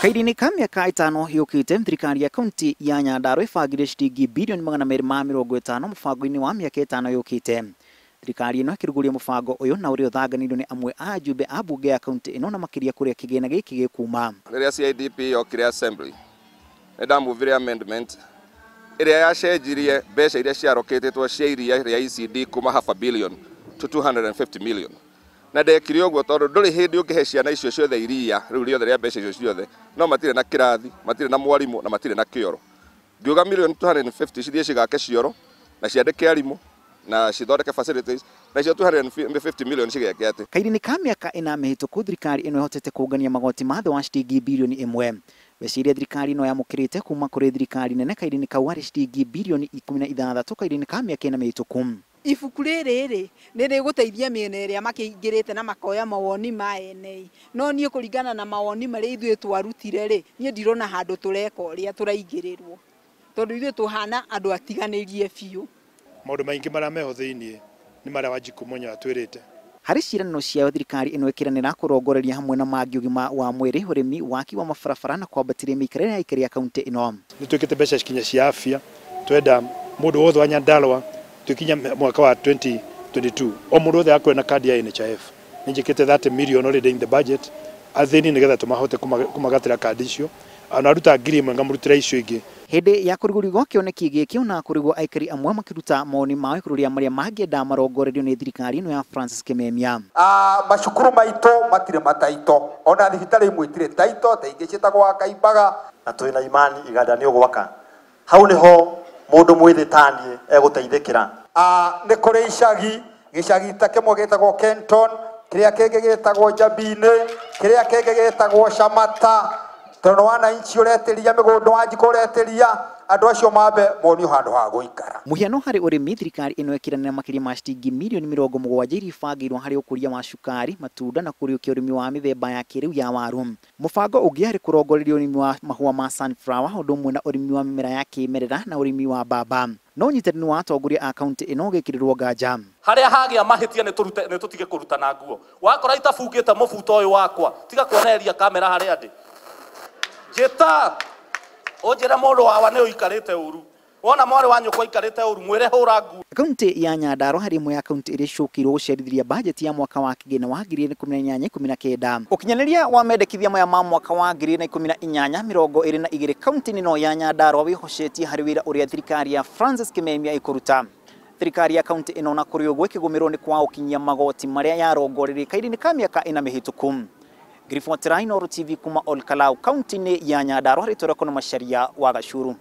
Kahinda-inĩ ka mĩaka 5 yũkĩte, thirikari ya kaunti ya Nyandarua ĩbangire ciringi birioni 250 mũbango-inĩ wa mĩaka 5 yũkĩte. Thirikari ĩno ĩkĩrugũria mũbango ũyũ na ũrĩa ũthanganĩirio nĩ amwe a ajumbe a mbunge ya kaunti ĩno na makĩria kũrĩa kĩgĩna gĩkĩ gĩkuma. Rĩrĩa CIDP yokire assembly, nĩ ndamuvire amendment ĩrĩa yacenjirie mbeca iria ciarokĩtĩtwo cia iria rĩa ECD kuma half a billion to 250 million. Na ndekire ũguo tondũ ndũrĩ hĩndĩ ũngĩhe ciana icio ciothe iria rĩu rĩothe rĩa mbeca icio ciothe, no matirĩ na kĩrathi, matirĩ na mwarimũ na matirĩ na kĩoro. Ngiuga million 250 cithiĩ cigake cioro na ciandĩke arimũ na cithondeke facilities, na icio 250 million cigeke atĩ. Kahinda-inĩ ka mĩaka 4 mĩhĩtũku, thirikari ĩno ĩhotete kũngania magoti ma thĩ wa ciringi birioni 1. Mbeca iria thirikari ĩno yamũkĩrĩte kuma kũrĩ thirikari nene kahinda-inĩ kau arĩ ciringi birioni 16 kahinda-inĩ ka mĩaka 4 mĩhĩtũku. Ibuku rĩrĩ rĩ nĩ rĩgũteithia mĩena ĩrĩa makĩingĩrĩte na makoya mawoni ma ene, no niĩ kũringana na mawoni marĩa ithuĩ twarutire rĩ, niĩ ndirona handũ tũreka ũrĩa tũraingĩrĩrwo, tondũ ithuĩ tũhana andũ atiganĩrie biũ. Maũndũ maingĩ marĩa meho thĩiniĩ nĩ marĩa Wanjikũ Munya atwĩrĩte. Harĩ ciĩranĩro ciayo, thirikari ĩno ĩkĩranĩra kũrongoreria hamwe na mangĩ ũgima wa mwĩrĩ, ũrĩmi, waki wa mabarabara na kwambatĩria mĩikarĩre ya aikari a kaunti ĩno. Nĩ twĩkĩte mbeca kinya cia afya, twenda mũndũ wothe wa Nyandarua tũkinya mwaka wa 2022 o mũndũ wothe akorwo na kandi ya NHIF. Nĩ njĩkĩte 30 million already in the budget athĩni nĩgetha tũmahote kũmagatĩra kandi icio, ona aruta 1000 ngamũrutĩra icio ingĩ. Hĩndĩ ya kũrugũrio gwa kĩoneki gĩkĩ ona kũrigwo aikari amwe makĩruta mawoni mao igũrũ rĩa marĩa mangĩenda marongorerio nĩ thirikari ĩno ya Francis Kimemia. Macukuru maitũ matirĩ mataito, ona thibitarĩ imwe itirĩ taito, ta ingĩ ciĩtagwo Kaimbaga. Na twĩna imani iganda nĩ ũgwaka hau nĩho mũndũ mwĩthĩ taniĩ egũteithĩkĩra. Nĩ kũrĩ icagi, gĩcagi ta kĩmwe gĩtagwo Kenton, kĩrĩa kĩngĩ gĩtagwo Njabinĩ, kĩrĩa kĩngĩ gĩtagwo Shamata. Tondũ wananchi ũretĩria mĩgũnda, Wanjikũ ũretĩria andũ acio mambe monio handũ ha gũikara. Mũhiano harĩ ũrĩmi, thirikari ĩno ĩkĩranĩra makĩria ma ciringi mirioni 70 iria ibangĩirwo harĩ ũkũria wa cukari, matunda na kũriũkia ũrĩmi wa mĩthemba ya kĩrĩu ya waru. Mũbango ũngĩ harĩ kũrongoreria ũrĩmi wa mahũa ma sunflower, ũndũ ũmwe na ũrĩmi wa mĩmera ya kĩmerera na ũrĩmi wa mbamba. No ũnyitanĩri wa atongoria a kaunti ĩno ũgĩkĩrĩrwo nganja. Harĩa hagĩa mahĩtia nĩ tũtige kũrutana nguo. Wakora itabungĩte mũbuto ũyũ wakwa, tiga kuonereria kamera harĩa ndĩ. Njĩta ũnjĩre mũndũ wawa nĩ ũikarĩte ũru, wona mwarĩ wa nyũkwa aikarĩte ũru, mwĩre hũra nguo. Kaunti ya Nyandarua harĩ ĩmwe ya kaunti iria icũkĩirwo gũcerithĩria bajeti ya mwaka wa kĩgĩna wa 2018-19. Ũkinyanĩria wa mendekithia maya ma mwaka wa 2018-2022 kaunti ĩno ya Nyandarua wĩhocetie harĩ wĩra ũrĩa thirikari ya Francis Kimemia ĩkũruta. Thirikari ya kaunti ĩno na kũrĩ ũguo ĩkĩgũmĩrwo nĩ kwaga gũkinyia magoti marĩa yarongoreirie kahinda-inĩ ka mĩaka 4 mĩhĩtũku. Ngiribotera Inooro TV kuma Olkalau, kaunti-inĩ ya Nyandarua, rĩtwa rĩakwa nĩ Macharia wa Gacuru.